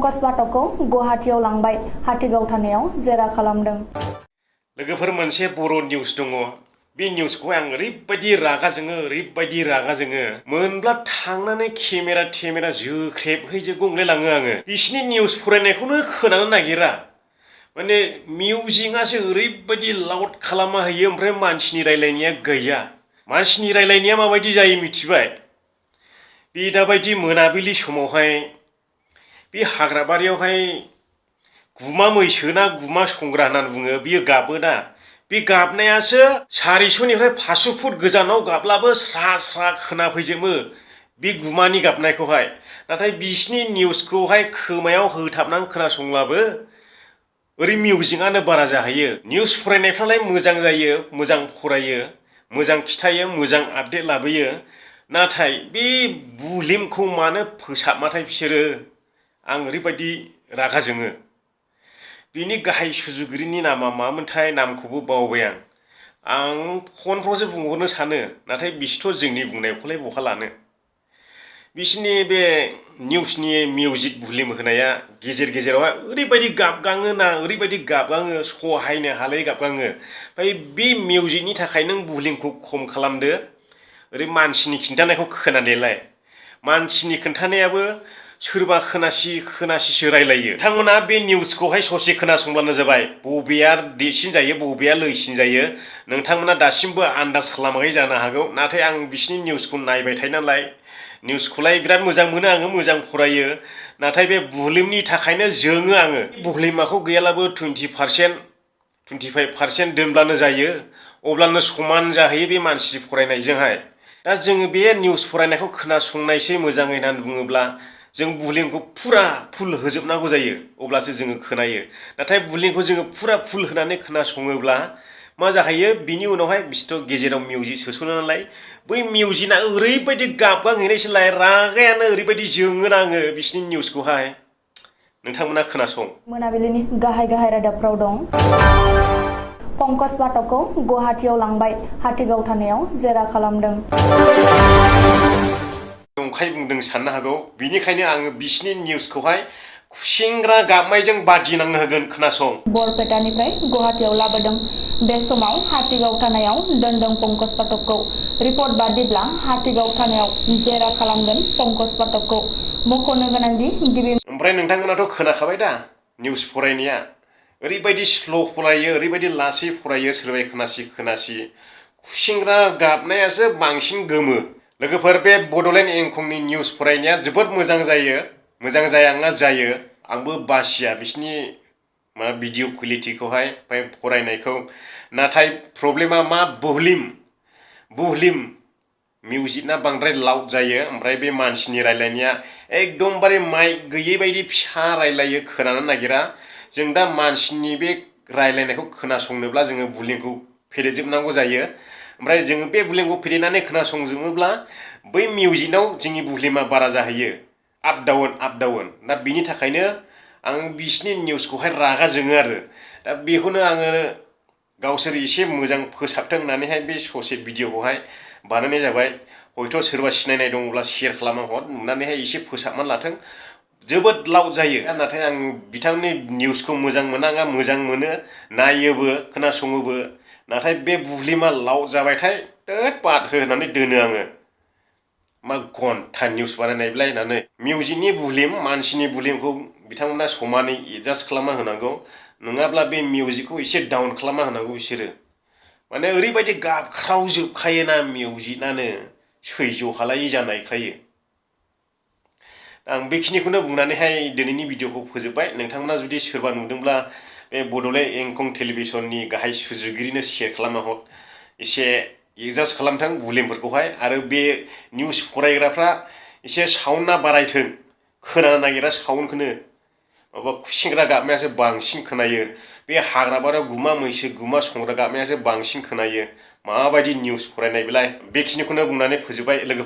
पंकज बाटकखौ गुवाहाटीयाव लांबाय हाथिगाव थानायाव जेरा खालामदों। लोगोफोर मोनसे बर' निउस दङ। बे निउसखौ आं ओरैबायदि रागा जोङो मोनब्ला थांनानै केमेरा जोख्रेबहैजोबगौ नंलायलाङो आङो। बिसिनि निउस फरायनायखौनो खोनानो नागिरा। माने मिउजिकआसो ओरैबायदि लाउड खालामना होयो, ओमफ्राय मानसिनि रायलायनाया गैया। मानसिनि रायलायनाया माबायदि जायो मिथिबाय? बे दाबायदि मोनाबिलि समावहाय बे हाग्राबारियावहाय गुमा मैसो ना गुमा संग्रा होननानै बुङो, बियो गाबोना। बे गाबनायासो 400निफ्राय 500 फुट गोजानाव गाब्लाबो स्रा स्रा खोनाफैजोबो बे गुमानि गाबनायखौहाय। नाथाय बिसिनि निउसखौहाय खोमायाव होथाबनानै खोनासंब्लाबो ओरै मिउजिकआनो बारा जाहैयो। निउस फरायनायफ्रालाय मोजां जायो, मोजां फरायो, मोजां खिथायो, मोजां आपडेट लाबोयो। नाथाय बे बुलेमखौ मानो फोसाबमाथाय बिसोरो, आं ओरैबायदि रागा जोङो। बिनि गाहाय सुजुगिरिनि नामा मामोनथाय, नामखौबो बावबाय आं फनफ्रावसो बुंहरनो सानो, नाथाय बिसोरथ' जोंनि बुंनायखौलाय बहा लानो। बिसोरनि बे निउसनि मिउजिक भलिउम होनाया गेजेर गेजेरावहाय ओरैबायदि गाबगाङो, सहायनो हालायै गाबगाङो। ओमफ्राय बे मिउजिकनि थाखाय नों भलिउमखौ खम खालामदो, ओरै मानसिनि खिन्थानायखौ खोनानायलाय। मानसिनि खोन्थानायाबो सोरबा खोनासिसो रायलायो। बिथांमोना बे निउसखौहाय ससे खोनासंब्लानो जाबाय बबेया देरसिन जायो, बबेया लैसिन जायो। नोंथांमोना दासिमबो आन्दाज खालामाखै जानो हागौ, नाथाय आं बिसिनि निउसखौ नायबाय थायो नालाय। निउसखौलाय बिराद मोजां मोनो आङो, मोजां फरायो। नाथाय बे भलिउमनि थाखायनो जोङो आङो। भलिउमाखौ गैयालाबो 20%, 25% दोनब्लानो जायो, अब्लानो समान जाहैयो बे मानसि फरायनायजोंहाय। दा जोङो बे निउस फरायनायखौ खोनासंनायसै मोजाङै होननानै बुङोब्ला जों भलिउमखौ फुरा फुल होजोबनांगौ जायो, अब्लासो जोङो खोनायो। नाथाय भलिउमखौ जोङो फुरा फुल होनानै खोनासङोब्ला मा जाहैयो, बिनि उनावहाय बिसोरथ' गेजेराव मिउजिक सोसनो नालाय, बै मिउजिकआ ओरैबायदि गाबगांहैनायसोलाय, रागायानो ओरैबायदि जोङो नाङो बिसिनि निउसखौहाय। नोंथांमोना खोनासं। मोनाबिलिनि गाहाय रादाबफ्राव दं। पंकज बाटकखौ गुवाहाटीयाव लांबाय हाथिगाव थानायाव जेरा खालामदों। नंखाय बुंदों साननो हागौ, बिनिखायनो आङो बिसिनि निउसखौहाय खुसेंग्रा गाबनायजों बादिनांनो होगोन, खोनासं। बरपेटानिफ्राय गुवाहाटीयाव लाबोदों। बे समाव हाथिगाव थानायाव दोनदों पंकज बाटकखौ। रिपर्ट बादिब्ला हाथिगाव थानायाव जेरा खालामगोन पंकज बाटकखौ। मख'नो गोनांदि गिबि। ओमफ्राय नोंथांमोनाथ' खोनाखाबाय दा, निउस फरायनाया ओरैबायदि स्ल' फरायो, ओरैबायदि लासै फरायो, सोरबाया खोनासि। खुसेंग्रा गाबनायासो बांसिन गोमो। लोगोफोर, बे बड'लेण्ड इंखंनि निउस फरायनाया जोबोद मोजां जायो। मोजां जाया नङा, जायो। आंबो बासिया बिसिनि भिडिअ क्वालिटिखौहाय, ओमफ्राय फरायनायखौ। नाथाय प्रब्लेमा मा, भलिउम मिउजिकना बांद्राय लाउड जायो, ओमफ्राय बे मानसिनि रायलायनाया एकदमबारे माइक गैयै बायदि फिसा रायलायो, खोनानो नागिरा। जों दा मानसिनि बे रायलायनायखौ खोनासंनोब्ला जोङो भलिउमखौ फेदेरजोबनांगौ जायो। ओमफ्राय जोङो बे भलिउमखौ फेदेरनानै खोनासंजोबोब्ला बै मिउजिकआव जोंनि भलिउमा बारा जाहैयो, आप डाउन। दा बिनि थाखायनो आं बिसिनि निउसखौहाय रागा जोङो आरो। दा बेखौनो आङो गावसोर एसे मोजां फोसाबथों होननानैहाय बे ससे भिडिअखौहाय बानायनाय जाबाय। हयथ' सोरबा सिनायनाय दङब्ला शेयार खालामना हर, नुनानैहाय एसे फोसाबनानै लाथों। जोबोद लाउड जायो, नाथाय आं बिथांनि निउसखौ मोजां मोनो, नायोबो, खोनासङोबो। नाथाय बे भलिउमा लाउड जाबायथाय बाद हो होननानै दोनो आङो। मा घन्टा निउस बानायनाय बेलाय होननानै। मिउजिकनि भलिउम, मानसिनि भलिउमखौ बिथांमोना समानै एडजास्ट खालामना होनांगौ, नङाब्ला बे मिउजिकखौ एसे डाउन खालामना होनांगौ बिसोरो। माने ओरैबायदि गाबख्रावजोबखायोना मिउजिकआनो, सैज्य हालायि जानायखायो। आं बेखिनिखौनो बुंनानैहाय दिनैनि भिडिअखौ फोजोबबाय। नोंथांमोना जुदि सोरबा नुदोंब्ला बे बड'लेण्ड इंखं टेलिभिसननि गाहाय सुजुगिरिनो शेयार खालामना हर, एसे एडजास्ट खालामथों भलिउमफोरखौहाय। आरो बे निउस फरायग्राफ्रा एसे साउन्डआ बारायथों, खोनानो नागिरा साउन्डखौनो। माबा खुसेंग्रा गाबनायासो बांसिन खोनायो, बे हाग्राबारियाव गुमा मैसो, गुमा संग्रा गाबनायासो बांसिन खोनायो। माबायदि निउस फरायनाय बेलाय। बेखिनिखौनो बुंनानै फोजोबबाय लोगो।